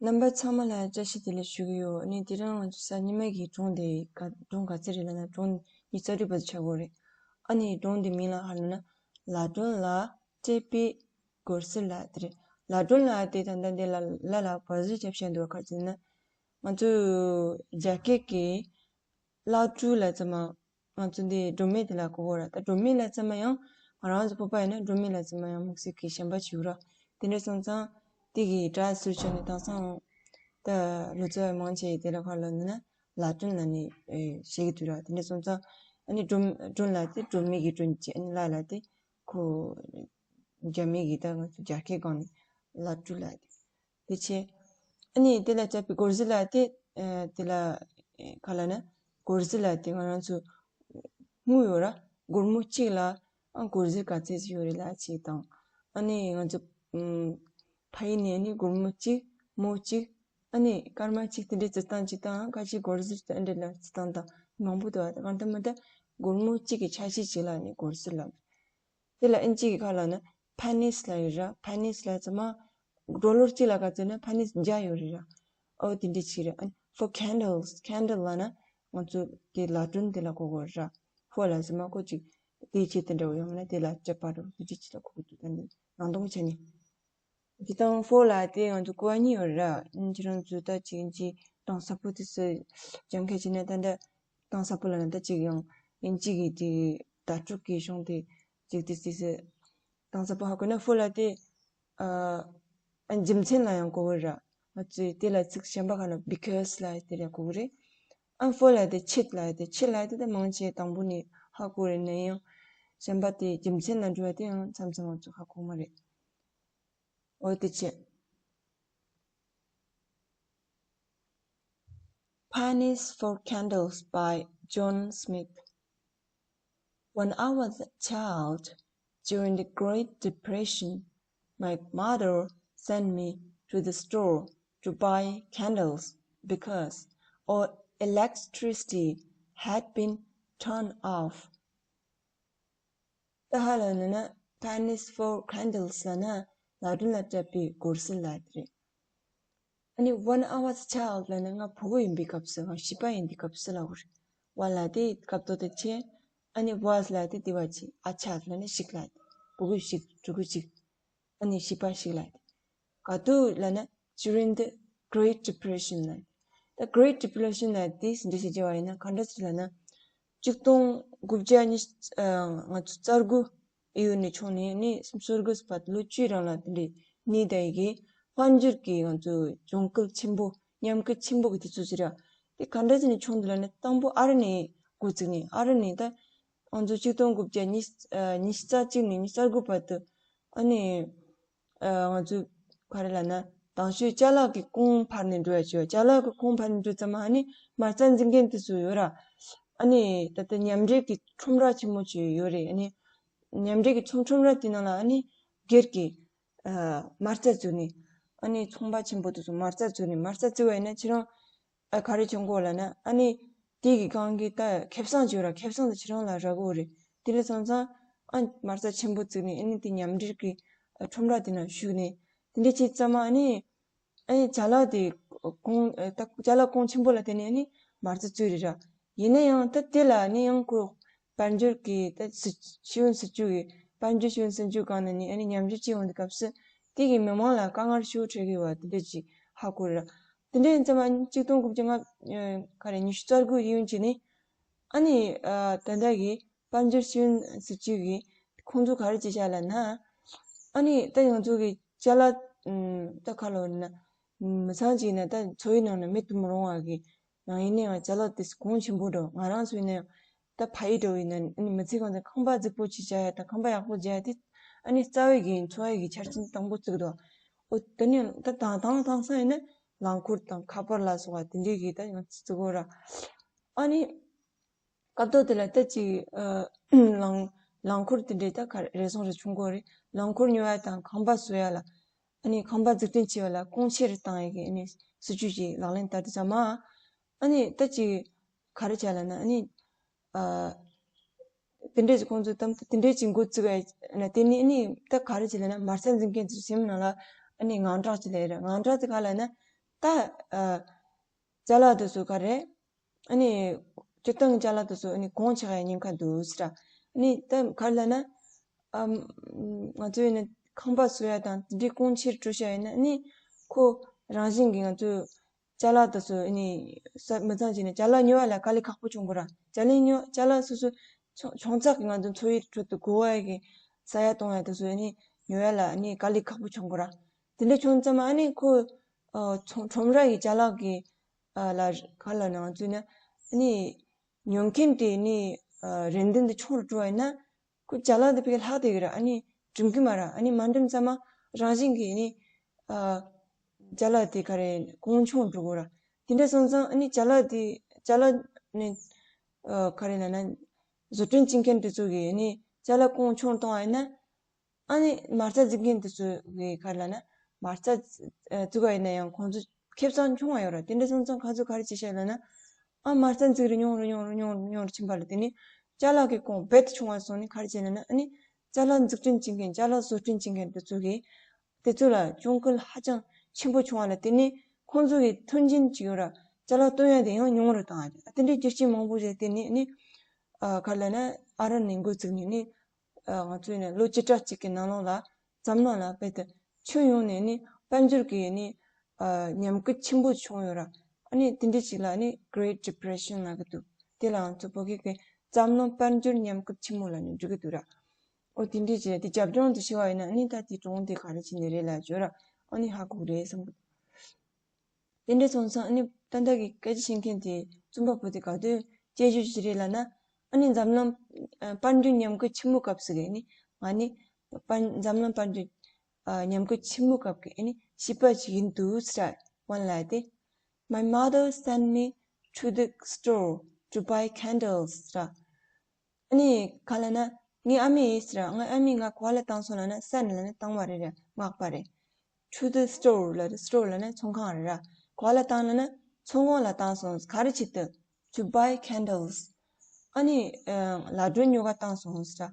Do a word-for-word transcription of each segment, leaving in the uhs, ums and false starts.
རྣམ་པ་ཚང་མ་ལ་བཀྲ་ཤིས་བདེ་ལེགས་ཞུ་གི་ཡོད། ཨ་ནི་དེ་རིང་ང་ཚོ་གཟའ་ཉི་མ་གི་སྒྲུང་དེ་ག་སྒྲུང་ག་ཚད་རེད་ལབ་ན་སྒྲུང་ཉི་ཤུ་རྩ་དྲུག་པ་དེ་ཆགས་ཀྱི་ཡོད་རེད། ཨ་ནི་སྒྲུང་དེ་མིང་ལ་ག་རེ་ལབ་ན་ལ་སྒྲུང་ལ་སྤྲད་པའི་སྒོར་གཟིགས་ལབ་དེ་རེད། ལ་སྒྲུང་ལབ་དེ་ད་ལྟ་འདི་ལ་ལ་ལ་བ་ཟུར་རྒྱབ་བཤད་འདུག་ག་རེ་ཟེར་ན་ང་ཚོ་རྒྱ་སྐད་ཀྱི་ལ་སྤྲུལ་ལབ་ཙམ་མ། ང་ཚོ་འདི་སྒྲོན་མེ་དེ་ལ་གོ་གོ་ར། ད་སྒྲོན་མེ་ལབ་ཙམ་མ་ཡང་ང་རང་ཚོ་བོད་པ་ཡིན་ན་སྒྲོན་མེ་ལབ་ཙམ་མ་ཡང་དམིགས་བསལ་གྱི་གཞན་པ་ཅིག་ཡོད་ར། དེ་འདྲ་སོང་ཙང་དེ་གི་སྒྲ་ཟུར་ཆ་ནས་དེང་སང་ད་ལོ་ཙཱ་བ་མང་ཆེ་དེ་ལ་ཕར་ལ་ནི་ན་ལ་སྒྲོན་ལབ་ནས་ཨེ་བཤད་ཀྱི་འདུག་ར། དེ་འདྲ་སོང་ཙང་ཨ་ནི་སྒྲོན་སྒྲོན་ལབ་དེ་སྒྲོན་མེ་གི་སྒྲོན་བྱས། ཨ་ནི་ལ་ལབ་དེ་ཁོ་རྒྱ་མི་གི་ད་ང་ཚོ་རྒྱ་སྐད་སྒང་ནས་ལ་སྤྲུལ་ལབ་དེ། དེ་བྱས། ཨ་ནི་དེ་ལ་སྤྲད་པའི་སྒོར་གཟིགས་ལབ་དེ། ཨ་དེ་ལ་ཨེ་ག་ལབ་ན་སྒོར་གཟིགས་ལབ་དེ་ང་རང་ཚོ་དངུལ་ཡོད་ར། སྒོར་མོ་གཅིག་ལ་ཨ་སྒོར་གཟིགས་ག་ཚད་ཅིག་ཡོད་རེད་ལབ་ཅིག་དང་། ཨ་ནི་ང་ཚོ་ཨམ་ཕ་ཡུལ་ནས་ཨ་ནི་སྒོར་མོ་གཅིག་མོ་གཅིག་ཨ་ནི་སྐར་མ་གཅིག་དེ་འདྲའི་རྩི་སྟངས་གཅིག་དང་། ཁ་ཅིག་སྒོར་གཟིགས་དེ་འདྲ་ལ་རྩི་སྟངས་དང་མང་པོ་འདུག་ཨ། ད་གང་ལྟར་མ་ལྟར་སྒོར་མོ་གཅིག་གི་ཆ་ཤས་གཅིག་ལ་ཨ་ནི་སྒོར་གཟིགས་ལབ། དེ་ལ་ཨིན་ཇི་གི་ཁ་ལ་ན་pennies ལབ་ཡོད་ར། pennies ལབ་ཙམ་མ་ཌོ་ལར་གཅིག་ལ་ག་ཚོད་ན་pennies བརྒྱ་ཡོད་རེད་ར། ཨོ་དེ་འདྲ་ཅིག་རེད། ཨ་ནི་for candles, candle ལབ་ན་ང་ཚོ་དེ་ལ་སྒྲོན་དེ་ལ་གོ་གོ་ར། for ལབ་ཙམ་མ་ཁོ་ཅིག་དེའི་ཆེད་དེ་འདྲ་བོ་ཡོང་ན་དེ་ལ་སྤྲད་པ་ར་དེ་འདྲ་ཅིག་ལ་གོ་གོ་འདུག་ད་ནི་ནང་དོན་ཆ་ནས། དེ་དང་for ལབ་དེ་ང་ཚོ་གོ་བ་གཉིས་ཡོད་རེད་ར། ཁྱེད་རང་ཚོ་ད་ཅིག་ཨིན་ཇི་གཏིང་ཟབ་པོ་དེ་ཚོ་སྦྱང་མཁན་བྱས་ན་ད་ལྟ་གཏིང་ཟབ་པོ་ལབ་ན་ད་ཅིག་ཡང་ཨིན་ཇི་གི་དེ་བརྡ་སྤྲོད་ཀྱི་གཞུང་དེ་ཅིག་དེ་དེ་ཚོ་གཏིང་ཟབ་པོ་ཧ་གོ་ན་for ལབ་དེ་ཨ་རྒྱུ་མཚན་ལ་ཡང་གོ་གི་ར། ང་ཚོས་དེ་ལ་ཚིག་གཞན་པ་ག་ལ་because ལབ་དེ་ལ་གོ་གི་རེད། ཨ་for ལབ་དེ་ཆེད་ལབ་དེ་ཆེད་ལབ་དེ་ད་མང་ཆེ་དང་པོ་ནས་ཧ་གོ་རེད་ན་ཡང་གཞན་པ་དེ་རྒྱུ་མཚན་ལ་འགྲོ་བ་དེ་ཡང་མཚམས་མཚམས་ང་ཚོ་ཧ་གོ་མ་རེད། འོ་དེ་བྱས། Pennies for Candles by John Smith. When I was a child, during the Great Depression, my mother sent me to the store to buy candles because our electricity had been turned off. ད་ཧ་ལ་ནི་ན་pennies for candles ལ་ན་ལ་སྒྲོན་ལ་སྤྲད་པའི་སྒོར་གཟིགས་ལ་དེ་རེད། ཨ་ནི་when I was a child ལ་ན་ང་ཕྲུ་གུ་ཡིན་པའི་སྐབས་སུ། ང་བྱིས་པ་ཡིན་པའི་སྐབས་སུ་ལ་གོ་རེད། བ་ལ་དེ་སྐབས་ཐོག་དེ་བྱས། ཨ་ནི་was ལ་དེ་དེ་བ་བྱས། a child ལ་ན་ཞིག་ལ་དེ་ཕྲུ་གུ་ཞིག་ཕྲུ་གུ་ཞིག་ཨ་ནི་བྱིས་པ་ཞིག་ལ་དེ། ག་དུས་ལ་ན་during the Great Depression ལ། ད་Great Depression ལ་དེ་འདི་ཞིག་བྱས་པ་ཡིན་ན་ག་འདྲ་ཞིག་ལ་ན། གཅིག་སྟོང་དགུ་བརྒྱ་ཉི་ཨ་ང་ཚོ་རྩ་དགུ་ཨི་ཡུལ་ནས་བྱུང་ནས་ནི་སུམ་ཅུ་སོ་དགུ་བར་ལོ་བཅུའི་རིང་ལ་དེ་འདྲའི་གནས་བསྡད་ཡི་གེ། དཔལ་འབྱོར་གྱི་ང་ཚོ་གྱོང་གུད་ཆེན་པོ་ཉམས་རྒུད་ཆེན་པོ་གི་དུས་ཚོད་ཅིག་རེད། དེ་ག་འདྲ་ཞིག་ནས་བྱུང་འདུག་ལབ་ན་དང་པོ་ཨ་རི་ནས་འགོ་བཙུགས་ནས། ཨ་རི་ནས་ད་ང་ཚོ་གཅིག་སྟོང་དགུ་བརྒྱ་ཉི་ཨ་ཉི་ཤུ་རྩ་གཅིག་ནས་ཉི་ཤུ་རྩ་དགུ་བར་དུ་ཨ་ནི་ཨ་ང་ཚོ་ག་རེ་ལབ་ན་དང་ཤོས་ཅ་ལག་གི་གོང་འཕར་ནས་འགྲོ་ཡ་བྱས། ཅ་ལག་གི་གོང་འཕར་ནས་འགྲོ་ཙམ་མ་ཨ་ནི་མ་རྩ་འཛིན་མཁན་དེ་ཚོ་ཡོད་ར། ཨ་ནི་ད་ལྟ་མཉམ་འབྲེལ་གྱི་ཁྲོམ་ར་ཆེན་མོ་ཅིག་ཡོད་རེད། ཨ་ནི་མཉམ་འབྲེལ་གྱི་ཚོང་ཁྲོམ་ར་དེ་ནང་ལ་ཨ་ནི་སྒེར་གྱི་ཨ་མ་རྩ་བཙུགས་ནས། ཨ་ནི་ཚོང་པ་ཆེན་པོ་དེ་ཚོ་མ་རྩ་བཙུགས་ནས། མ་རྩ་བཙུགས་པ་ཡིན་ན་ཁྱེད་རང་ཨ་ག་རེ་བྱུང་གོ་ལབ་ན། ཨ་ནི་དེ་གི་སྒང་གི་ད་ཁེ་བཟང་ཅིག་ཡོད་ར། ཁེ་བཟང་དེ་ཁྱེད་རང་ལ་རག་གོ་རེད། དེ་འདྲ་སོང་ཙང་ཨ་མ་རྩ་ཆེན་པོ་བཙུགས་ནས། ཨ་ནི་དེ་མཉམ་འབྲེལ་གྱི་ཨ་ཁྲོམ་ར་དེ་ནང་ཞུགས་ནས་དེ་འདྲ་བྱས་ཙམ་མ་ཨ་ནི་ཨ་ནི་ཅ་ལག་དེ་གོང་ཨ་ད་ཅ་ལག་གོང་ཆེན་པོ་ལ་བརྟེན་ནས་ཨ་ནི་མ་རྩ་བཙུགས་རེད་ར། ཡིན་ན་ཡང་ད་དེ་ལ་ཨ་ནི་ཡང་ཁོ་དཔལ་འབྱོར་གྱི་ད་སྲིད་ཤེས་ཡོན་སྲིད་བྱུས་ཀྱི་དཔལ་འབྱོར་ཤེས་ཡོན་སྲིད་བྱུས་སྒང་ནས་ནི་ཨ་ནི་མཉམ་ཞུགས་བྱེད་ཡོང་དུས་སྐབས་སུ་དེ་གི་མི་མང་ལ་དཀའ་ངལ་ཞེ་པོ་འཕྲད་ཀྱི་ཡོད་པ་དེ་འདྲ་ཅིག་ཧ་གོ་ར། དེ་འདྲ་ཡིན་ཙང་མ་གཅིག་སྟོང་དགུ་བརྒྱ་ལྔ་ཨ་ག་རེ་ཉི་ཤུ་རྩ་དགུ་ཡིན་ཡིན་གྱི་ནི་ཨ་ནི་ཨ་ད་ལྟ་གི་དཔལ་འབྱོར་ཤེས་ཡོན་སྲིད་བྱུས་ཀྱི་ཁོང་ཚོ་ག་རེ་བྱས་བཞག་ལབ་ན། ཨ་ནི་ད་ང་ཚོ་གི་ཅ་ལག་ཨམ་ད་ག་ལབ་ན། མི་ཚང་ཅིག་ན་ད་འཚོ་བའི་ནང་ན་མེད་དུ་མི་རུང་བ་གི་ནང་ཡིན་ནའང་ཅ་ལག་དེ་གོང་ཆེན་པོ་འགྲོ། ང་རང་ཚོ་ཡིན་ནའང་ད་ཕ་ཡུལ་འགྲོ་བའི་ནང་ཨ་ནི་མི་ཚེ་གང་ཚེ་ཁང་པ་རྫིག་པོ་ཅིག་བྱ་ཡ་དང་ཁང་པ་ཡག་པོ་བྱ་ཡ་དེ་ཨ་ནི་རྩ་བའི་གི་འཚོ་བའི་གི་ཆ་རྐྱེན་དང་པོ་བརྩི་གི་འདུག་འོ་དེ་ནི་ད་དང་དང་དེང་སང་ཡིན་ན་རླངས་འཁོར་དང་ཁ་པར་ལ་སོགས་པ་དེ་འདྲའི་གི་ད་ཡང་བརྩི་གི་ཡོད་ར། ཨ་ནི། སྐབས་ཐོག་དེ་ལ་ད་ཅིག་ཨ་རླངས་རླངས་འཁོར་དེ་འདྲའི་ད་ག་རེ་ཟུང་རེ་བྱུང་གི་ཡོད་རེད། རླངས་འཁོར་ཉོ་ཡ་དང་ཁང་པ་བཟོ་ཡ་ལ། ཨ་ནི་ཁང་པ་འཛུགས་སྐྲུན་བྱེད་པ་ལ་གོང་ཆེ་རུ་བཏང་ཡ་གི་ཨ་ནི་སྲིད་ཇུས་ཅིག་ལག་ལེན་བསྟར་དུས་ཙམ་མ། ཨ་ནི་ད་ཅིག་ག་རེ་བྱས་ལབ་ན་ཨ་ནི་ཨ་དེ་འདྲའི་ཁོང་ཚོས་གཏམ་དེ་འདྲའི་ཅིག་འགོ་བཙུགས་ཡ་ན་དེ་ནི་ཨ་ནི་ད་ག་རེ་བྱས་ལབ་ན་མ་རྩ་འཛིན་མཁན་ཚོའི་སེམས་ནང་ལ་ཨ་ནི་དངངས་སྐྲག་ཅིག་སླེབས་རེད། དངངས་སྐྲག་དེ་ག་ལབ་ན། ད་ཨ་ཅ་ལག་དེ་ཚོ་ག་རེ། ཨ་ནི་སྤྱིར་བཏང་ཅ་ལག་དེ་ཚོ་ཨ་ནི་གོང་ཆག་ཡ་ཉེན་ཁ་འདུག་ཟེར། ཨ་ནི་ད་ག་རེ་ལབ་ན། ཨམ། ང་ཚོ་ཡིན་ན་ཁང་པ་བཟོ་ཡ་དང་དེ་འདྲའི་གོང་ཆེར་འགྲོ་བྱ་ཡིན་ན་ཨ་ནི་ཁོ་རང་བཞིན་གྱིས་ང་ཚོ་ཅ་ལག་དེ་ཚོ་ཨ་ནི་ས་མི་ཚང་བྱས་ནས་ཅ་ལག་ཉོ་བ་ལ་དཀའ་ལས་ཁག་པོ་བྱུང་དགོས་ར། ཅ་ལག་ཉོ་ཅ་ལག་སོ་སོ་ཆུང་ཆུང་ཚགས་ཀྱི་ང་ཚོ་འཚོ་བའི་ཁྲོད་དུ་དགོས་པ་གི་ས་ཡ་གཏོང་ཡ་དེ་ཚོ་ཨ་ནི་ཉོ་ཡ་ལ་ཨ་ནི་དཀའ་ལས་ཁག་པོ་བྱུང་དགོས་ར། དེ་འདྲ་བྱུང་ཙང་ཨ་ནི་ཁོ་ཨ་ཁྲོམ་ཁྲོམ་ར་གི་ཅ་ལག་གི་ཨ་ལ་ག་ལ་ནང་ཚུད་ན་ཨ་ནི་ཉོ་མཁན་དེ་ནི་ཨ་རིན་ལྡན་དུ་ཆུང་རུ་འགྲོ་བ་ཡིན་ན། ཁོ་ཅ་ལག་འདི་ཕ་གི་ལྷག་བསྡད་ཀྱི་ར། ཨ་ནི་འགྲིམ་གི་མ་ར། ཨ་ནི་མ་འགྲིམ་ཙམ་མ་རང་བཞིན་གྱིས་ཨ་ནི་ཨ་ཅ་ལག་དེ་ག་རེ་གོང་ཆུང་འགྲོ་གོ་ར། དེ་འདྲ་སོང་ཙང་ཨ་ནི་ཅ་ལག་དེ་ཅ་ལག་ནི་ཨ་ག་རེ་ལབ་ན་བཟོ་སྐྲུན་བྱེད་མཁན་དེ་ཚོ་གིས་ཨ་ནི་ཅ་ལག་གོང་ཆུང་གཏོང་བ་ཡིན་ན། ཨ་ནི་མ་རྩ་འཛུགས་མཁན་དེ་ཚོ་གིས་ག་རེ་ལབ་ན་མ་རྩ་བཙུགས་པ་ཡིན་ན་ཡང་ཁོང་ཚོ་ཁེ་བཟང་ཆུང་བ་ཡོད་ར། དེ་འདྲ་སོང་ཙང་ཁོང་ཚོ་ག་རེ་བྱེད་ཤག་ལབ་ན། ཨ་མ་རྩ་འཛུགས་རེ་ཉུང་རུ་ཉུང་རུ་ཉུང་རུ་ཉུང་རུ་ཕྱིན་པ་ལ་དེ་ནི་ཅ་ལག་གི་གོང་རྦད་དེ་ཆུང་བ་སོང་ནི་ག་རེ་བྱས་ན་ན། ཨ་ནི་ཅ་ལག་འཛུགས་སྐྲུན་བྱེད་མཁན་ཅ་ལག་བཟོ་སྐྲུན་བྱེད་མཁན་དེ་ཚོ་གིས་དེ་ཚོ་ལ་གྱོང་གུན་ཧ་ཅང་ཆེན་པོ་བྱུང་བ་ལ་དེ་ནི་ཁོང་ཚོ་གི་མཐུན་རྐྱེན་ཅིག་ཡོད་ར། ཅ་ལག་བཏོན་ཡ་དེ་ཡང་ཉུང་རུ་བཏང་ཡ་དེ་འདྲའི་རྒྱུ་རྐྱེན་མང་པོ་རེད། དེ་ནི་ནི་ཨ་ག་རེ་ལབ་ན་ཨ་རི་ནས་འགོ་བཙུགས་ནས་ནི་ཨ་ང་ཚོས་ནི་ལོ་བཅུ་ཕྲག་གཅིག་གི་ནང་ལོགས་ལ་འཛམ་གླིང་ལ་རྦད་དེ་ཁྱོན་ཡོངས་ནས་ནི་དཔལ་འབྱོར་གྱི་ནི་ཨ་ཉམས་རྒུད་ཆེན་པོ་བྱུང་ཡོད་ར། ཨ་ནི་དེ་འདྲ་ཅིག་ལ་ནི་Great Depression ལབ་ཀྱི་འདུག་དེ་ལའང་ཚུར་བོད་སྐད་ཀྱི་འཛམ་གླིང་དཔལ་འབྱོར་ཉམས་རྒུད་ཆེན་མོ་ལབ་ནས་འབྲི་གི་འདུག་ར། ཨོ་དེ་འདྲ་ཅིག་དེ་རྒྱབ་ལྗོངས་དེ་ཤེས་པ་ཡིན་ན་ཨ་ནི་ད་དེ་གྲོང་དེ་ག་རེ་བྱས་ནས་རེད་ལབ་བརྗོད་ར། ཨ་ནི་ཧ་གོ་གི་རེད་བསམ་གི་འདུག་དེ་འདྲ་སོང་ཙང་ཨ་ནི་ད་ལྟ་གི་སྐད་ཆ་བཤད་མཁན་དེ་རྩོམ་པ་པོ་དེ་ག་དུས་སྐྱེས་རྒྱུ་ཞིག་རེད་ལབ་ན། ཨ་ནི་འཛམ་གླིང་ཨ་དཔལ་འབྱོར་ཉམས་རྒུད་ཆེན་མོ་སྐབས་སུ་གི་ཨ་ནི་ང་ནི་དཔལ་འཛམ་གླིང་དཔལ་འབྱོར་ཨ་ཉམས་རྒུད་ཆེན་མོ་སྐབས་ཀྱི་ཨ་ནི་བྱིས་པ་ཅིག་ཡིན་འདུག་ཟེར། One ལབ་དེ། My mother sent me to the store to buy candles ཟེར། ཨ་ནི་ག་ལབ་ན་ངའི་ཨ་མས་ཟེར། ངའི་ཨ་མས་ང་ག་པར་ལ་བཏང་སོང་ལབ་ན། send ལབ་ན་བཏང་བ་རེད་ར། མངགས་པ་རེད། To the store ལབ་དེ་store ལབ་ན་ཚོང་ཁང་རེད་ར། ག་པར་ལ་བཏང་ལབ་ན་ཚོང་ཁང་ལ་བཏང་སོང་། ག་རེ་བྱེད་དུ། To buy candles. ཨ་ནི་ཨ་ལ་སྒྲོན་ཉོ་ག་བཏང་སོང་ཟེར།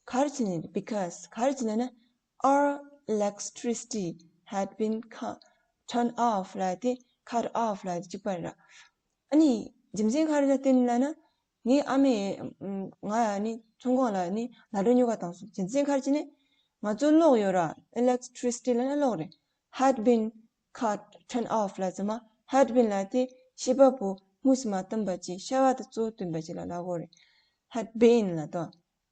ག་རེ་བྱས་ནས། Because ག་རེ་བྱས་ནས་ན། Our electricity had been cut, turned off ལབ་དེ། cut off ལབ་དེ་གཅིག་པ་རེད་ར། ཨ་ནི་རྒྱུ་མཚན་ག་རེ་ལ་བརྟེན་ལབ་ན། ངའི་ཨ་མས་ང་ཨ་ནི་ཚོང་ཁང་ལ་ནི་ལ་སྒྲོན་ཉོ་ག་བཏང་སོང་། རྒྱུ་མཚན་ག་རེ་བྱས་ནས། ང་ཚོ་གློག་ཡོད་ར། Electricity ལབ་ན་གློག་རེད། Had been cut, turned off ལབ་ཙམ་མ། Had been ལབ་དེ་བྱིས་པ་པོ་དངོས་སུ་མ་བཏོན་པ་ཅིག་བྱ་བ་དེ་གཙོ་བོ་བཏོན་པ་ཅིག་ལ་ལབ་དགོས་རེད། Had been ལབ་དོ།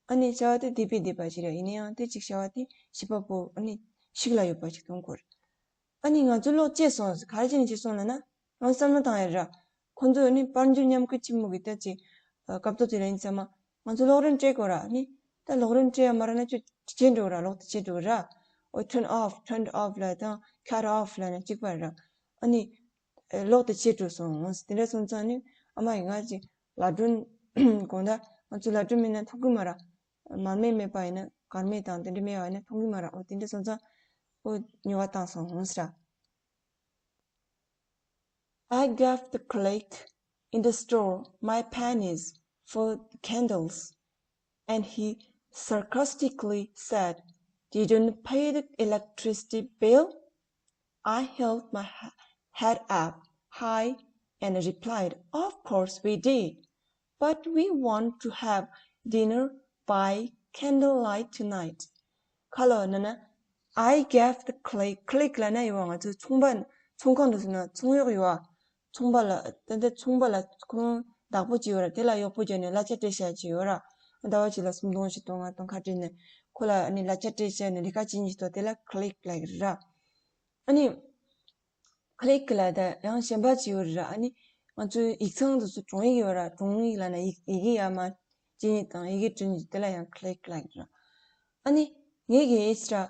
ཨ་ནི་བྱ་བ་དེ་བསྡད་པས་བསྡད་པ་ཞིག་རེད། ཡིན་ན་ཡང་དེ་ཅིག་བྱ་བ་དེ་བྱིས་པ་པོ་ཨ་ནི་ཤུགས་ལ་ཡོད་པ་ཞིག་གཏོང་དགོས་རེད། ཨ་ནི་ང་ཚོ་གློག་བཅད་སོང་། ག་རེ་བྱས་ནས་བཅད་སོང་ལབ་ན། ང་བསམ་བློ་བཏང་ཡ་ར། ཁོང་ཚོ་ནི་དཔལ་འབྱོར་ཉམས་རྒུད་ཆེན་མོ་གི་ད་ཅིག་སྐབས་ཐོག་དེ་ལ་ཡིན་ཙང་མ། ང་ཚོ་གློག་རིན་སྤྲད་དགོས་ར། ནི་ད་གློག་རིན་སྤྲད་ཡ་མ་རག་ན་ཁྱོད་བཅད་འགྲོ་ར། གློག་དེ་བཅད་འགྲོ་ར། ཨོ་turn off, turned off ལབ་དང་cut off ལབ་ན་གཅིག་པ་ར། ཨ་ནི་ཨེ་གློག་དེ་བཅད་འགྲོ་སོང་། དེ་འདྲ་སོང་ཙང་ནི་ཨ་མ་ཡིས་ང་ཅིག་ལ་སྒྲོན་དགོངས་དག་ང་ཚོ་ལ་སྒྲོན་མེད་ན་འཐུང་གི་མ་ར། མར་མེ་མེད་པ་ཡིན་ན་མར་མེ་དང་དེ་འདྲ་མེད་པ་ཡིན་ན་འཐུང་གི་མ་ར། ཨོ་དེ་འདྲ་སོང་ཙང་ཨོ་ཉོ་བ་བཏང་སོང་ཟེར། I gave the clerk in the store my pennies for the candles, and he sarcastically said, "Didn't pay the electricity bill?" I held my ha- head up high and replied, "Of course we did, but we want to have dinner by candlelight tonight." ག་ལབ་ན་ན། I gave the clerk, clerk ལབ་ན་ཡོད་པ་ང་ཚོའི་ཚོང་པ། ཚོང་ཁང་དུ་སོང་ན་ཚོང་གཡོག་ཡོད་པ། ཚོང་པ་ལ་ད་ལྟ་ཚོང་པ་ལ་ཁོང་བདག་པོ་ཅིག་ཡོད་ར། དེ་ལ་གཡོག་པོ་བརྒྱབ་ནས་གླ་ཆ་སྤྲད་བཞག་ཅིག་ཡོད་ར། ཟླ་བ་གཅིག་ལ་སུམ་སྟོང་བཞི་སྟོང་ལྔ་སྟོང་ཁ་སྤྲད་ནས་ཁོ་ལ་ནི་གླ་ཆ་སྤྲད་བཞག་ནས་ལས་ཀ་བྱེད་ཉིན་ཐོག་དེ་ལ་clerk ལབ་ཀྱི་རེད་ར། ཨ་ནི། clerk ལ་ད་ཡང་གཞན་པ་ཅིག་ཡོད་རེད་ར། ཨ་ནི་ང་ཚོའི་ཡིག་ཚང་དེ་ཚོ་དྲུང་ཡིག་ཡོད་ར། དྲུང་ཡིག་ལབ་ན་ཡི་ཡི་གེ་ཡར་མར་བྱེད་ཉིན་དང་ཡི་གེ་འབྲི་ཉིན་དེ་ལ་ཡང་clerk ལབ་ཀྱི་ར། ཨ་ནི་ངས་ཀྱིས་ར།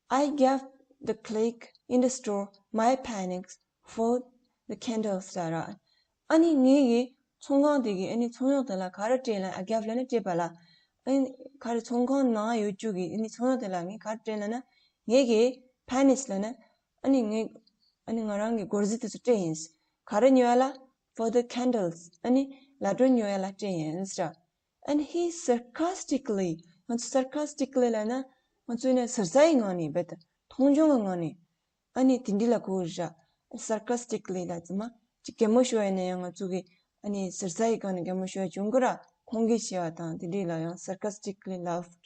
I gave the clerk in the store my pennies for the candles ཟེར་ར། ཨ་ནི་ངས་ཀྱིས་ཚོང་ཁང་དེ་གི་ཨ་ནི་ཚོང་གཡོག་དེ་ལ་ག་རེ་སྤྲད་ལབ། I gave ལབ་ན་སྤྲད་པ་ལ། ཨ་ནི་ག་རེ་ཚོང་ཁང་ནང་ཡོད་རྒྱུ་གི་ཨ་ནི་ཚོང་གཡོག་དེ་ལ་ངས་ག་རེ་སྤྲད་ལབ་ན། ངས་ཀྱིས་pennies ལབ་ན། ཨ་ནི་ངས་ཨ་ནི་ང་རང་གི་སྒོར་གཟིག་དེ་ཚོ་སྤྲད་ཡིན། ག་རེ་ཉོ་ཡ་ལ། For the candles ཨ་ནི་ལ་སྒྲོན་ཉོ་ཡ་ལ་སྤྲད་ཡིན་ཟེར། And he sarcastically ང་ཚོ་sarcastically ལབ་ན་ང་ཚོ་ནི་ཟུར་ཟ་ཡི་ངང་ནས་རྦད་དེ་མཐོང་ཆུང་གི་ངང་ནས་ཨ་ནི་དེ་འདྲ་ལབ་གོ་ར། Sarcastically ལ་ཙི་མ་ཅིག་གད་མོ་ཤོར་ཡ་ནས་ཡང་ང་ཚོ་གི་ཨ་ནི་ཟུར་ཟ་ཡི་སྒང་ནས་གད་མོ་ཤོར་ཡ་བྱུང་གི་ར། ཁོང་གིས་བྱས་པ་དང་དེ་འདྲས་ལ་ཡང་sarcastically laughed.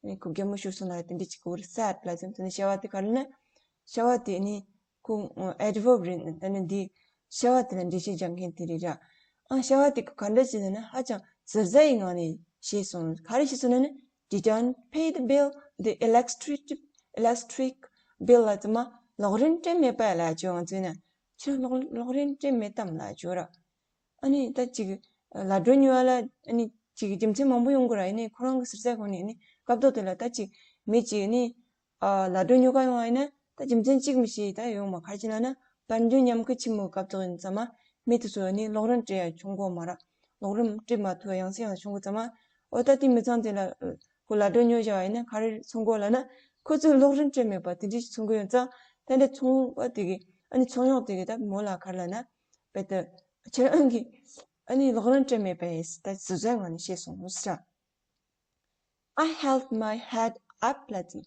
ཨ་ནི་ཁོ་གད་མོ་ཤོར་སོང་ལ་དེ་འདྲས་ཅིག་གོ་ར། sad ལ་ཙི་མ་དེ་ནས་བྱ་བ་དེ་ག་རེ་ན། བྱ་བ་དེ་ནི་ཁོ་adverb རེད། ད་ནི་འདི་བྱ་བ་དེ་ལ་འགྲེལ་བཤད་རྒྱག་མཁན་དེ་རེད་ར། ཨ་བྱ་བ་དེ་ག་འདྲ་ཞིག་ལབ་ན་ཧ་ཅང་ཟུར་ཟ་ཡི་ངང་ནས་བྱས་སོང་། ག་རེ་བྱས་སོང་ལབ་ན། Didn't pay the bill, the electric electric bill ལ་ཙི་མ་གློག་རིན་སྤྲད་མེད་པ་ལ་བྱོས། ང་ཚོས་ན་ཁྱེད་རང་གློག་གློག་རིན་སྤྲད་མེད་དམ་ལ་བྱོས་ར། ཨ་ནི་ད་ཅིག་ལ་འགྲོ་ཉོ་བ་ལ་ཨ་ནི་ཅིག་རྒྱུ་མཚན་མང་པོ་ཡོང་གི་ར། ཡིན་ནའི་ཁོ་རང་གི་ཟུར་ཟ་གོ་ནས་ཨ་ནི་སྐབས་ཐོག་དེ་ལ་ད་ཅིག་མི་ཅིག་ཨ་ནི་ཨ་ལ་འགྲོ་ཉོ་ག་ཡོང་བ་ཡིན་ན་ད་རྒྱུ་མཚན་གཅིག་མི་ཤེས་ད་ཡོང་མ། ག་རེ་བྱས་ན་ན་དཔལ་འབྱོར་ཉམས་རྒུད་ཆེན་མོའི་སྐབས་ཐོག་ཡིན་ཙང་མ་མི་དེ་ཚོ་ཨ་ནི་གློག་རིན་སྤྲད་ཡ་བྱུང་གོ་མ་ར། གློག་རིན་སྤྲད་མ་ཐུབ་ཡང་སེ་ཡང་བྱུང་གོ་ཙང་མ། འོ་ད་དེ་མི་ཚང་དེ་ལ་ཁོ་ལ་འགྲོ་ཉོ་བྱ་བ་ཡིན་ན་ག་རེ་མཚོན་གོ་ལབ་ན། ཁོ་ཚོས་གློག་རིན་སྤྲད་མེད་པ་དེ་འདྲ་ཞིག་མཚོན་གོ་ཡོང་ཙང་། དེ་འདྲ་ཚོང་པ་དེ་གི་ཨ་ནི་ཚོང་གཡོག་དེ་གི་ད་མོ་ལ་ག་རེ་ལབ་ན། བེ་ད་ཁྱེད་རང་གི་ཨ་ནི་གློག་རིན་སྤྲད་མེད་པས་ད་ཟུར་ཟའི་ངང་ནས་བཤད་སོང་ཟེར། I held my head up ལ་ཙི།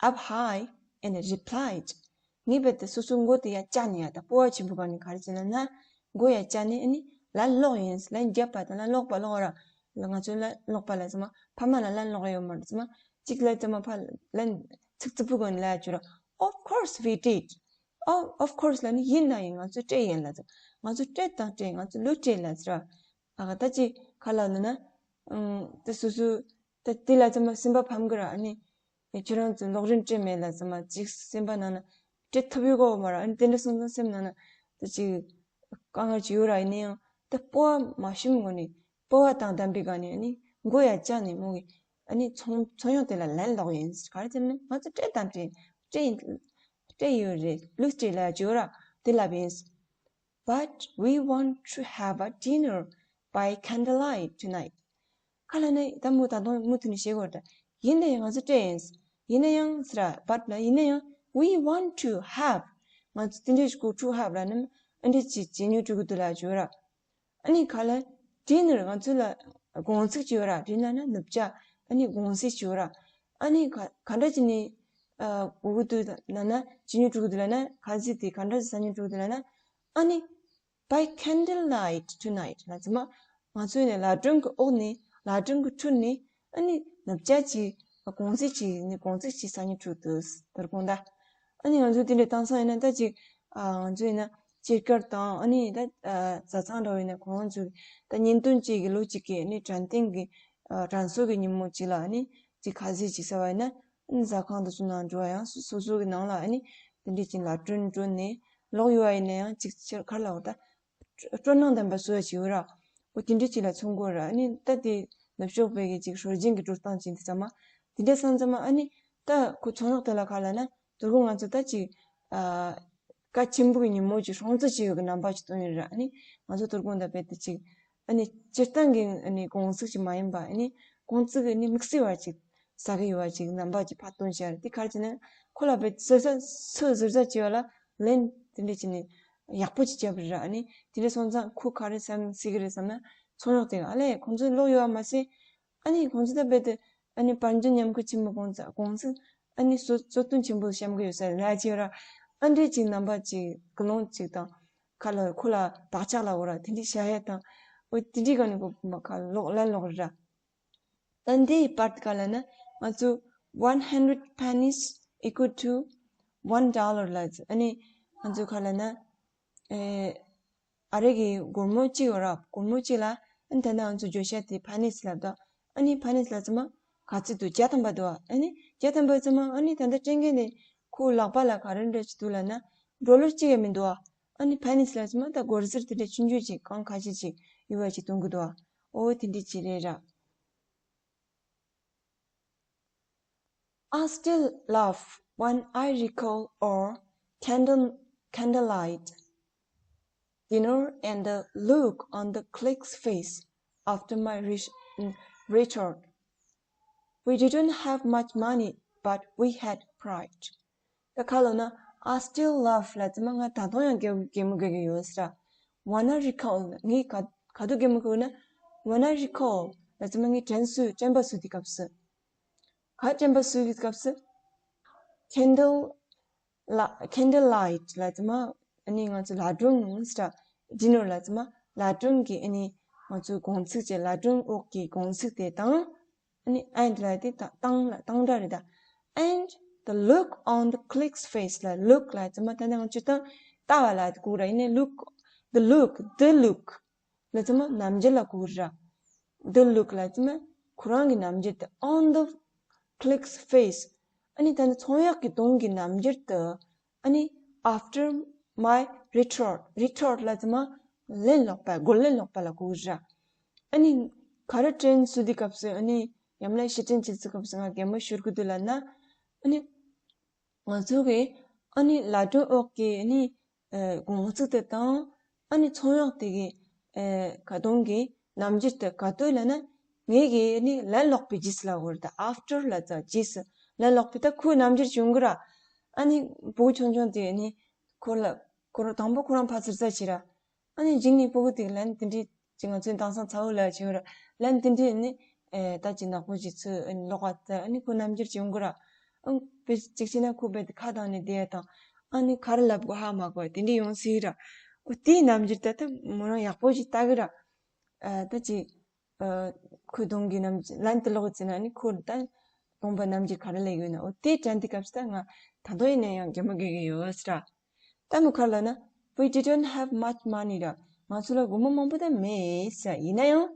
Up high and replied. ངས་བེ་ད་སོ་སོའི་མགོ་དེ་ཡར་བཀྱགས་ནས་ཡ་ད་སྤོབས་པ་ཆེན་པོའི་སྒང་ནས་ག་རེ་བྱས་ལབ་ན། མགོ་ཡར་བཀྱགས་ནས་ཨ་ནི་ལན་སློག་ཡིན། ལན་བརྒྱབ་པ་དང་ལན་སློག་པ་སློག་ར། ང་ཚོའི་ལན་སློག་པ་ལ་ཙི་མ་ཕ་མ་ལ་ལན་སློག་ཡོད་མ་རེད་ཙི་མ། གཅིག་ལ་ཙི་མ་ཕ་ལན་ཚིག་རྩུབ་པོའི་སྒང་ནས་ལབ་ཡ་བྱོས་ར། Of course we did. Oh, of course ལབ་ནི་ཡིན་ན་ཡིན། ང་ཚོས་སྤྲད་ཡིན་ལབ་ཙི། ང་ཚོས་སྤྲད་དང་སྤྲད། ང་ཚོས་ལོས་སྤྲད་ལབ་ཙི་ར། ཨ་ད་ཅི་ག་ལབ་ན་ན། ཨང་ད་སོ་སོ་ད་དེ་ལ་ཙི་མ་སེམས་པ་ཕམ་གི་ར། ཨ་ནི་ཁྱེད་རང་ཚོས་གློག་རིན་སྤྲད་མེད་ལབ་ཙི་མ་ཅིག་སེམས་པ་ནང་ན་སྤྲད་ཐུབ་ཡོད་གོ་མ་ར། ཨ་ནི་དེ་འདྲ་སོང་ཙང་སེམས་ནང་ན་ད་ཅིག་དཀའ་ངལ་ཅིག་ཡོད་ར། ཡིན་ན་ཡང་ད་སྤོབས་པ་མ་ཞུམ་གོ་ནས་སྤོབས་པ་དང་ལྡན་པའི་སྒང་ནས་ཨ་ནི་མགོ་ཡར་བཀྱགས་ནས་མོ་གི་ཨ་ནི་ཚོང་ཚོང་གཡོག་དེ་ལ་ལན་སློག་ཡིན། ག་རེ་ཟེར་ན་ང་ཚོ་སྤྲད་དང་སྤྲད། སྤྲད་ཡིན། སྤྲད་ཡོད་རེད། ལོས་སྤྲད་ལབ་ཡ་བྱོས་ར། དེ་ལབ་ཡིན། But we want to have a dinner by candlelight tonight. ག་ལབ་ན་ད་མོ་ད་དུང་མུ་མཐུད་ནས་བཤད་གོ་ར། ཡིན་ན་ཡང་ང་ཚོ་སྤྲད་ཡིན། ཡིན་ན་ཡང་ཟེར་ར། But ལ་ཡིན་ན་ཡང་we want to have. ང་ཚོ་དེ་འདྲས་ཞིག་གོ to have ལ་ནི་ཨ་འདྲས་ཅིག་བྱེད་ཉོ་འགྲོ་གི་འདུག་ལབ་བྱོས་ར། ཨ་ནི་ག་ལ་dinner ང་ཚོ་ལ་དགོང་ཚིགས་ཅིག་ཡོད་ར། dinner ན་ནུབ་ཇ། ཨ་ནི་དགོང་ཟས་ཅིག་ཡོད་ར། ཨ་ནི་ག་ག་འདྲ་བྱས་ནས་ཨ་གོ་གི་འདུག་ལབ་ན། བྱེད་ཉོ་འགྲོ་གི་འདུག་ལབ་ན། ག་ཟས་དེ་ག་འདྲ་ཟ་ཉོ་འགྲོ་གི་འདུག་ལབ་ན། ཨ་ནི་by candlelight tonight ལབ་ཙི་མ་ང་ཚོས་ནི་ལ་སྒྲོན་གྱི་འོག་ནས་ལ་སྒྲོན་གྱི་འཕྲོ་ནས་ཨ་ནི་ནུབ་ཇ་ཅིག་དགོང་ཟས་ཅིག་ནི་དགོང་ཚིགས་ཅིག་ཟ་ཉོ་འགྲོ་གི་འདུག་ཟེར་དགོངས་དག་ཨ་ནི་ང་ཚོས་དེ་འདྲ་བཏང་སོང་ཡིན་ན་ད་ཅིག་ཨ་ང་ཚོས་ཡིན་ན་སྐྱེས་སྐར་དང་ཨ་ནི་ད་ཨ་བཟའ་ཚང་འདྲ་བོ་ཡིན་ན་ཁོང་ཚོས་ད་གཉེན་སྟོན་ཅིག་གི་ལོ་གཅིག་གི་ཨ་ནི་དྲན་རྟེན་གྱི་ཨ་དྲན་གསོ་གི་ཉིན་མོ་ཅིག་ལ་ཨ་ནི་ཅིག་ཁ་ཟས་ཅིག་ཟ་བ་ཡིན་ན། ཨ་ནི་ཟ་ཁང་དེ་ཚོ་ནང་འགྲོ་བ་ཡང་སོ་སོ་སོ་གི་ནང་ལ་ཨ་ནི་དེ་འདྲས་ཅིག་ལ་སྒྲོན་སྒྲོན་ནས་ལོག་ཡོད་བ་ཡིན་ན་ཡང་ཅིག་ཆེར་ག་རེ་ལབ་དགོས་ད། སྤྲོ་སྣང་ལྡན་པ་བཟོ་ཡ་ཅིག་ཡོད་ར། འོ་དེ་འདྲས་ཅིག་ལ་མཚོན་གོ་ར། ཨ་ནི་ད་དེ་ནུབ་ཕྱོགས་པའི་གི་ཅིག་སྲོལ་རྒྱུན་གྱི་འགྲོ་སྟངས་ཅིག་འདི་ཚང་མ་དེ་འདྲས་སོང་ཙང་མ་ཨ་ནི་ད་ཁོ་ཚོང་གཡོག་དེ་ལ་ག་ལབ་ན། དོ་དགོང་ང་ཚོ་ད་ཅིག་ཨ་སྐར་ཆེན་པོ་གི་ཉིན་མོ་ཅིག་སྲུང་བརྩི་བྱེད་ཡོད་གི་རྣམ་པ་ཅིག་སྟོན་ཡོད་ར། ཨ་ནི་ང་ཚོ་དོ་དགོང་ད་རྦད་དེ་ཅིག་ཨ་ནི་སྤྱིར་བཏང་གི་ཨ་ནི་དགོང་ཚིགས་ཅིག་མ་ཡིན་པ། ཨ་ནི་དགོང་ཚིགས་ཀྱི་ཨ་ནི་དམིགས་བསལ་བ་ཅིག་ཟ་གི་ཡོད་པ་ཅིག་རྣམ་པ་ཅིག་ཕར་སྟོན་བྱས་ར། དེ་ག་རེ་བྱས་ན་ཁོ་ལ་རྦད་ཟུར་ཟ་སུ་ཟུར་ཟ་བྱས་པ་ལ་ལན་དེ་འདྲས་བྱས་ནས་ཡག་པོ་ཅིག་བྱས་པ་རེད་ར། ཨ་ནི་དེ་འདྲས་སོང་ཙང་ཁོ་ག་རེ་བསམ་སྲིད་གི་རེད་བསམ་ན། ཚོང་གཡོག་དེ་ག་ཨ་ལས་ཁོང་ཚོ་ལོག་ཡོད་པ་མ་ཟད། ཨ་ནི་ཁོང་ཚོ་ད་རྦད་དེ་ཨ་ནི་དཔལ་འབྱོར་ཉམས་རྒུད་ཆེན་པོ་གོང་ཚ་གོང་ཚ་ཨ་ནི་གསོ་གསོ་སྐྱོན་ཆེན་པོ་བཤམས་གི་ཡོད་ས་རེད་ལབ་ཀྱི་ཡོད་ར། ཨ་འདྲས་ཅིག་རྣམ་པ་ཅིག་ཀུན་སློང་ཅིག་དང་ཁ་ལ་ཁོ་ལ་བག་ཆགས་ལབ་དགོས་ར། དེ་འདྲས་བྱ་ཡ་དང་། འོ་དེ་འདྲས་ག་ནས་ཁོ་མ་ཁ་ལོག་ལན་སློག་རེད་ར། ད་འདིའི་པར་ག་ལབ་ན་ང་ཚོ་one hundred pennies equal to one dollar ལབ་ཙི། ཨ་ནི་ང་ཚོ་ག་ལབ་ན་ཨེ། ཨ་རི་གི་སྒོར་མོ་གཅིག་ཡོད་ར། སྒོར་མོ་གཅིག་ལ་ཨ་ནི་ད་ནང་ང་ཚོ་བརྗོད་བྱ་དེ་pennies ལབ་དོ། ཨ་ནི་pennies ལབ་ཙི་མ་ག་ཚོད་འདུག་བརྒྱ་ཐམ་པ་འདུག་ཨ་ནི་བརྒྱ་ཐམ་པ་ཙི་མ་ཨ་ནི་ད་ལྟ་སྤྲད་མཁན་དེ་ཁོའི་ལག་པ་ལ་ག་རེ་འདྲ་ཅིག་འདུག་ལབ་ན་ཌོ་ལར་གཅིག་ཡང་མི་འདུག་ཨ་ནི་pennies ལབ་ཙི་མ་ད་སྒོར་ཟུར་དེ་འདྲ་ཆུང་ཆུང་ཅིག་གང་ཁ་ཤས་ཅིག་ཡོད་པ་ཅིག་སྟོན་གི་འདུག་འོ་དེ་འདྲ་ཅིག་རེད་ར། I still laugh when I recall our candle candlelight dinner and the look on the clerk's face after my re- mm, return. We didn't have much money, but we had pride. ད་ག་ལབ་ན། I still laugh ལབ་ཙི་མ་ང་ད་དུང་ཡང་གད་གད་མོ་བགད་ཀྱི་ཡོད་ཟེར། When I recall ངས་ག་ག་དུས་གད་མོ་བགད་ན། When I recall ལབ་ཙི་མ་ངས་དྲན་གསོས་དྲན་པ་གསོས་དུས་སྐབས་སུ། ག་དྲན་པ་གསོས་དུས་སྐབས་སུ། Candle la candle light ལབ་ཙི་མ་ ཨ་ནི་ང་ཚོ་ལ་གྲོན་ཟེར། dinner ལ་ཙི་མ་ལ་གྲོན་གྱི་ཨ་ནི་ང་ཚོའི་དགོང་ཚིགས་ཀྱི་ལ་གྲོན་འོག་གི་དགོང་ཚིགས་དེ་དང་། ཨ་ནི་and ལ་དེ་དང་དང་ལ་དང་སྒྲ་རེད་ད། And the look on the clerk's face ལ་look ལ་ཙི་མ་ད་ནང་ཅི་དང་ལྟ་བ་ལ་གོ་ར། ཡིན་ནའི་look, the look, the look ལ་ཙི་མ་རྣམ་འགྱུར་ལ་གོ་ར། The look ལ་ཙི་མ་ཁོ་རང་གི་རྣམ་འགྱུར་དེ། On the clerk's face ཨ་ནི་ད་ནི་ཚོང་གཡོག་གི་གདོང་གི་རྣམ་འགྱུར་དེ། ཨ་ནི་after my retort, retort ལ་ཙི་མ་ལན་སློག་པ། རྒོལ་ལན་སློག་པ་ལ་གོ་ར། ཨ་ནི་ག་རེ་དྲན་སོང་དུས་སྐབས་སུ། ཨ་ནི་ཡ་མ་ལ་ཕྱིར་དྲན་བྱེད་དུས་སྐབས་སུ་ང་གད་མོ་ཤོར་གི་འདུག་ལབ་ན། ཨ་ནི་ང་ཚོ་གི་ཨ་ནི་ལ་གྲོན་འོག་གི་ཨ་ནི་ཨ་དགོང་ཚིགས་དེ་དང་། ཨ་ནི་ཚོང་གཡོག་དེ་གི་ཨ་ཁ་གདོང་གི་རྣམ་འགྱུར་དེ་ག་དུས་ལབ་ན། ངས་གི་ཨ་ནི་ལན་སློག་པའི་རྗེས་སུ་ལ་གོ་ར། ད་after ལ་ཙ་རྗེས་སུ་ལན་སློག་པའི། ད་ཁོའི་རྣམ་འགྱུར་བྱུང་གི་ར། ཨ་ནི་བུ་ཆུང་ཆུང་དེ་ཨ་ནི་ཁོ་ལ་ཁོ་རང་དང་པོ་ཁོ་རང་ཕར་ཚུར་ཙ་བྱེད་ར། ཨ་ནི་གཞུག་ནས་སྤུ་གུ་དེ་ལན་དེ་འདྲའི་ཅིག་ང་ཚོའི་དེང་སང་ཚ་བོ་ལ་བྱེད་ར། ལན་དེ་འདྲའི་ནི་ཨེ་ད་ཅིག་ནག་པོ་ཅིག་ཚོས་ཨེ་ལོག་པ་ཙ། ཨ་ནི་ཁོ་རྣམ་འགྱུར་ཅིག་ཡོང་གི་ར། ཨང་། དཔེ་ཅིག་བྱས་ན་ཁོ་རྦད་དེ་ཁ་གདངས་ནས་བསྡད་དང་། ཨ་ནི་ག་རེ་ལབ་དགོས་ཧ་མ་གོ་དེ་འདྲའི་ཡོང་སྲིད་ར། འོ་དེའི་རྣམ་འགྱུར་ད་ད་མོ་རང་ཡག་པོ་ཅིག་ལྟ་གི་ར། ཨ་ད་ཅིག་ཨ་ཁོའི་གདོང་གི་རྣམ་འགྱུར། ལན་དེ་ལོག་ཙ་ན་ཨ་ནི་ཁོ་ད་གདོང་པ་རྣམ་འགྱུར་ག་རེ་ལས་ཡོད་ན། འོ་དེ་དྲན་དུས་སྐབས་སུ་ད་ང་ད་དུང་ཡིན་ན་ཡང་གད་མོ་བགད་གི་ཡོད་ཟེར་ར། ད་མོ་ག་རེ་ལབ་ན། We didn't have much money ར། ང་ཚོ་ལ་སྒོར་མོ་མང་པོ་ད་མེད་ཟེར། ཡིན་ན་ཡང་།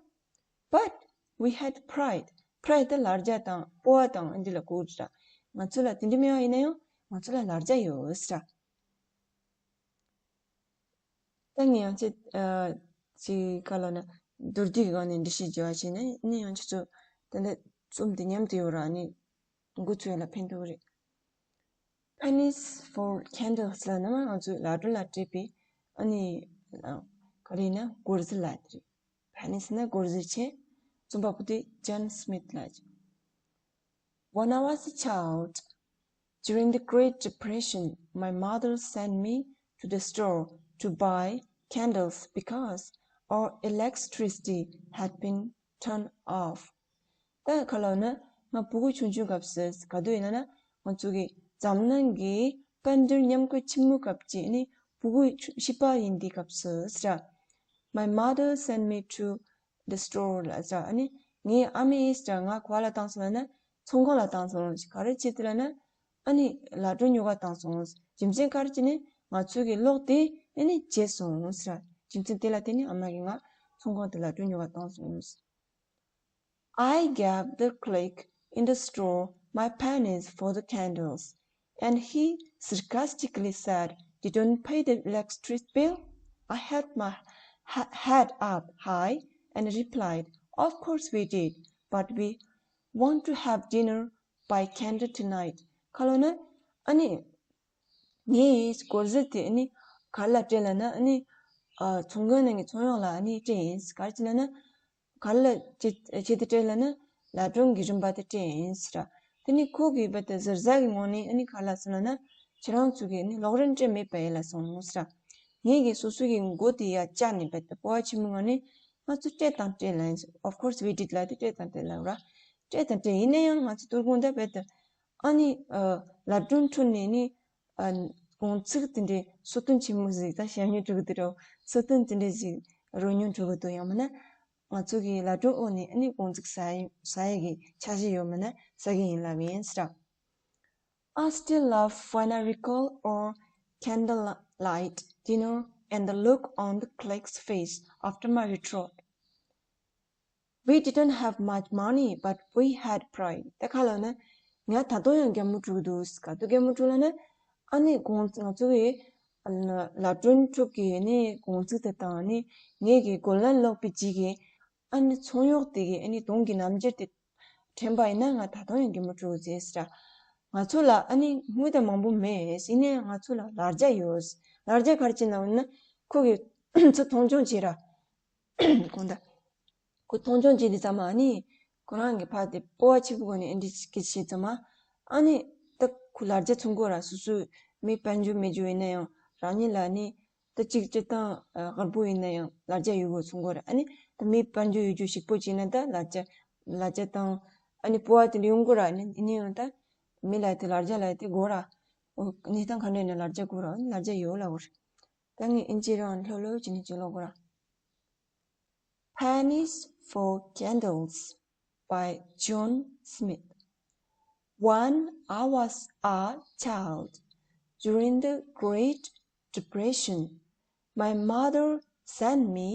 But we had pride. Pride ད་ལ་རྒྱ་དང་སྤོབས་པ་དང་འདི་ལ་གོ་ར། ང་ཚོ་ལ་དེ་འདྲ་མེད་པ་ཡིན་ན་ཡང་ང་ཚོ་ལ་ལ་རྒྱ་ཡོད་ཟེར་ར། ད་ངས་ཡང་ཅིག་ཨ་ཅིག་ག་ལབ་ན། མདོར་བསྡུས་ཀྱི་སྒང་ནས་འགྲེལ་བཤད་བརྒྱབ་པ་བྱས་ན། ཨ་ནི་ཡང་ཁྱེད་ཚོ་ད་ལྟ་རྩོམ་དེ་མཉམ་དུ་ཡོད་ར། ཨ་ནི་འགོ་ཚུགས་ཡ་ལ་ཕན་ཐོགས་རེད། Pennies for candles ལབ་ན་མ་ང་ཚོས་ལ་གྲོན་ལ་སྤྲད་པའི་ཨ་ནི་ཨ་ག་རེ་ཡིན་ན་སྒོར་ཟིལ་ལབ་དེ་རེད། Pennies ན་སྒོར་ཟིལ་བྱས། རྩོམ་པ་པོ་དེ་John Smith ལགས། When I was a child, during the Great Depression, my mother sent me to the store to buy candles because our electricity had been turned off. ད་ག་ལབ་ན། ང་སྤུ་གུ་ཆུང་ཆུང་སྐབས་སུ་ག་དུས་ཡིན་ན་ང་ཚོ་གི་འཛམ་གླིང་གི་དཔལ་འབྱོར་ཉམས་རྒུད་ཆེན་མོ་སྐབས་ཀྱི་ནི་སྤུ་གུ་ཆུ་བྱིས་པ་ཡིན་དུས་སྐབས་སུ་ཟེར། My mother sent me to the store ལབ་ཟེར། ཨ་ནི་ངའི་ཨ་མས་ཟེར་ང་ག་པར་ལ་བཏང་སོང་ལབ་ན། ཚོང་ཁང་ལ་བཏང་སོང་། ག་རེ་བྱེད་དུས་ལབ་ན། ཨ་ནི་ལ་གྲོན་ཉོ་ག་བཏང་སོང་། རྒྱུ་མཚན་ག་རེ་བྱས་ནས་ང་ཚོའི་གི་གློག་དེ་ཨ་ནི་བརྗེད་སོང་ཟེར། རྒྱུ་མཚན་དེ་ལ་བརྟེན་ནས་ཨ་མ་གིས་ང་ཚོང་ཁང་དུ་ལ་གྲོན་ཉོ་ག་བཏང་སོང་། I gave the clerk in the store my pennies for the candles, and he sarcastically said, "Didn't pay the electric bill?" I held my ha- head up high and replied, "Of course we did, but we want to have dinner by candle tonight." ག་ལབ་ན། ཨ་ནི་ངས་སྒོར་ཟིལ་དེ་ཨ་ནི་ག་རེ་ལ་སྤྲད་ལབ་ན། ཨ་ནི་ཨ་ཚོང་ཁང་ནང་གི་ཚོང་གཡོག་ལ་ཨ་ནི་སྤྲད་ཡིན། ག་རེ་བྱས་ལབ་ན། ག་རེ་ལ་ཆེད་ཆེད་དུ་སྤྲད་ལབ་ན། ལ་གྲོན་གྱི་རིན་པ་དེ་སྤྲད་ཡིན་ཟེར། དེ་ནི་ཁོ་གིས་རྦད་དེ་ཟུར་ཟ་གི་ངང་ནས་ཨ་ནི་ག་རེ་ལབ་སོང་ལབ་ན། ཁྱེད་རང་ཚོ་གིས་ཨ་ནི་གློག་རིན་སྤྲད་མེད་པ་ཡིན་ལབ་སོང་ཟེར། ངས་གི་སོ་སོ་གི་མགོ་དེ་ཡར་བཀྱགས་ནས་རྦད་དེ་སྤོབས་པ་ཆེན་པོའི་ངང་ནས། ང་ཚོ་སྤྲད་དང་སྤྲད་ལབ་ཡིན། Of course we did ལབ་དེ་སྤྲད་དང་སྤྲད་ལབ་ར། སྤྲད་དང་སྤྲད། ཡིན་ན་ཡང་ང་ཚོ་ལྟོ་དགོང་ད་རྦད་དེ་ཨ་ནི་ཨ་ལ་གྲོན་འཕྲོད་ནས་ནི་ཨ་དགོང་ཚིགས་དེ་འདྲའི་གསོལ་སྟོན་ཆེན་མོ་ཟིག་ད་བཤམས་མྱོང་འགྲོ་གི་འདུག་ར། གསོལ་སྟོན་དེ་འདྲ་ཟིག་རོལ་མྱོང་འགྲོ་གི་འདུག་ཡང་མིན་ན་ང་ཚོ་གི་ལ་གྲོན་འོག་ནས་ཨ་ནི་དགོང་ཚིགས་ཟ་ཡི་ཟ་ཡི་གི་འཆར་གཞི་ཡོད་མིན་ན་ཟ་གི་ཡིན་ལབ་ཡིན་ཟེར། I still laugh when I recall our candlelight dinner and the look on the clerk's face after my retort. We didn't have much money, but we had pride. ད་ག་ལབ་ན། ང་ད་དུང་ཡང་གད་མོ་བྲོ་གི་འདུག་ག་དུས་གད་མོ་བྲོ་ལབ་ན། ཨ་ནི་དགོང་ང་ཚོ་གི་ལ་གྲོན་འཕྲོད་ཀྱི་ནི་དགོང་ཚིགས་དེ་དང་ནི་ངས་གི་རྒོལ་ལན་སློག་པའི་རྗེས་ཀྱི་ཨ་ནི་ཚོང་གཡོག་དེ་གི་ཨ་ནི་གདོང་གི་རྣམ་འགྱུར་དེ་དྲན་པ་ཡིན་ན་ང་ད་དུང་ཡང་གད་མོ་བྲོ་གི་ཟེར་ཟེར། ང་ཚོ་ལ་ཨ་ནི་དངུལ་དེ་མང་པོ་མེད། ཡིན་ནའི་ང་ཚོ་ལ་ལ་རྒྱ་ཡོད། ལ་རྒྱ་ག་རེ་བྱས་ནས་ལབ་ན། ཁོ་གིས་ཚུར་མཐོང་ཆུང་བྱས་ར། དགོང་དག་ཁོ་མཐོང་ཆུང་བྱས་དུས་ཙམ་པ་ཨ་ནི་ཁོ་རང་གི་ཕར་དེ་སྤོབས་པ་ཆེན་པོའི་སྒོ་ནས་ཨེ་འདྲ་ཞིག་བྱས་ཙམ་པ། ཨ་ནི་ད་ཁོ་ལ་རྒྱ་མཚོན་གོ་ར། སོ་སོའི་མི་དཔལ་འབྱོར་མེད་རྒྱུ་ཡིན་ན་ཡང་རང་ཉིད་ལ་ནི་ད་གཅིག་སྤྱིར་བཏང་ཨ་དཀར་པོ་ཡིན་ན་ཡང་ལ་རྒྱ་ཡོད་དགོས་མཚོན་གོ་ར། ཨ་ནི་ད་མི་དཔལ་འབྱོར་ཡོད་རྒྱུ་ཞིག་པོ་བྱས་ན་ད་ལ་རྒྱ་ལ་རྒྱ་དང་ཨ་ནི་སྤོབས་པ་དེ་འདྲ་ཡོང་གོ་ར། ཨ་ནི་ཡིན་ན་ཡང་ད་མི་ལ་དེ་ལ་རྒྱ་ལ་དེ་དགོས་ར། འོ་གནས་སྟངས་ག་འདྲ་ཡིན་ན་ལ་རྒྱ་དགོས་ར། ཨ་ནི་ལ་རྒྱ་ཡོད་ལབ་དགོས་རེད། ད་ངས་ཨིན་ཇི་རང་ལྷོད་ལྷོད་བྱས་ནས་ཅིག་ཀློག་དགོས་ར། Pennies for Candles by John Smith. When I was a child, during the Great Depression, my mother sent me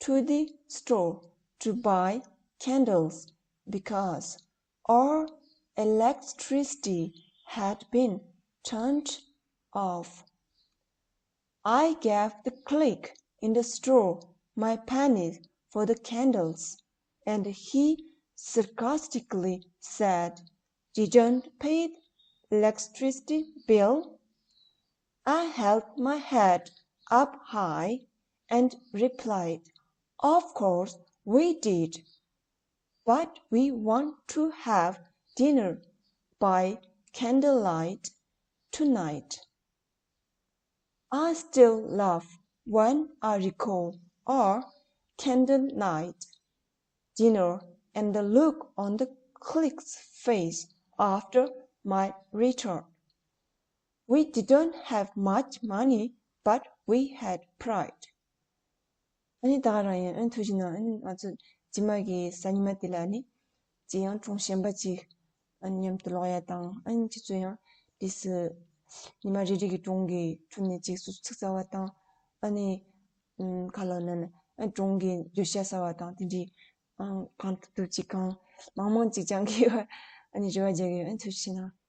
to the store to buy candles because our electricity had been turned off. I gave the clerk in the store my pennies for the candles, and he sarcastically said, "Didn't pay the electricity bill?" I held my head up high and replied, "Of course we did, but we want to have dinner by candlelight tonight." I still laugh when I recall our candlelight dinner and the look on the clerk's face after my return. We didn't have much money, but we had pride. ཨ་ནི་ད་ག་རང་ཡིན། ཨ་ནི་ཐུགས་རྗེ་གནང་། ཨ་ནི་ང་ཚོ་རྗེས་མ་གི་གཟའ་ཉི་མ་དེ་ལ་ནི་ཅི་ཡང་སྒྲུང་གཞན་པ་ཅིག་ཨ་ནི་མཉམ་དུ་ཀློག་ཡ་དང་། ཨ་ནི་ཁྱེད་ཚོ་ཡང་དེ་སུ་ཉི་མ་རེ་རེ་གི་སྒྲུང་གི་ཁྲོད་ནས་ཅིག་སུ་ཚིག་གསར་བ་དང་། ཨ་ནི་ཨམ་ཁ་ལོ་ན་ན་ཨ་སྒྲུང་གི་བརྗོད་བྱ་གསར་བ་དང་དེ་འདྲའི་ཨང་གང་ཐུབ་ཐུབ་ཅིག་གང་མང་མང་ཅིག་སྦྱང་གི་ཡོད། ཨ་ནི་རེ་བ་རྒྱག་གི་ཡོད། ཨ་ནི་ཐུགས་རྗེ་གནང་།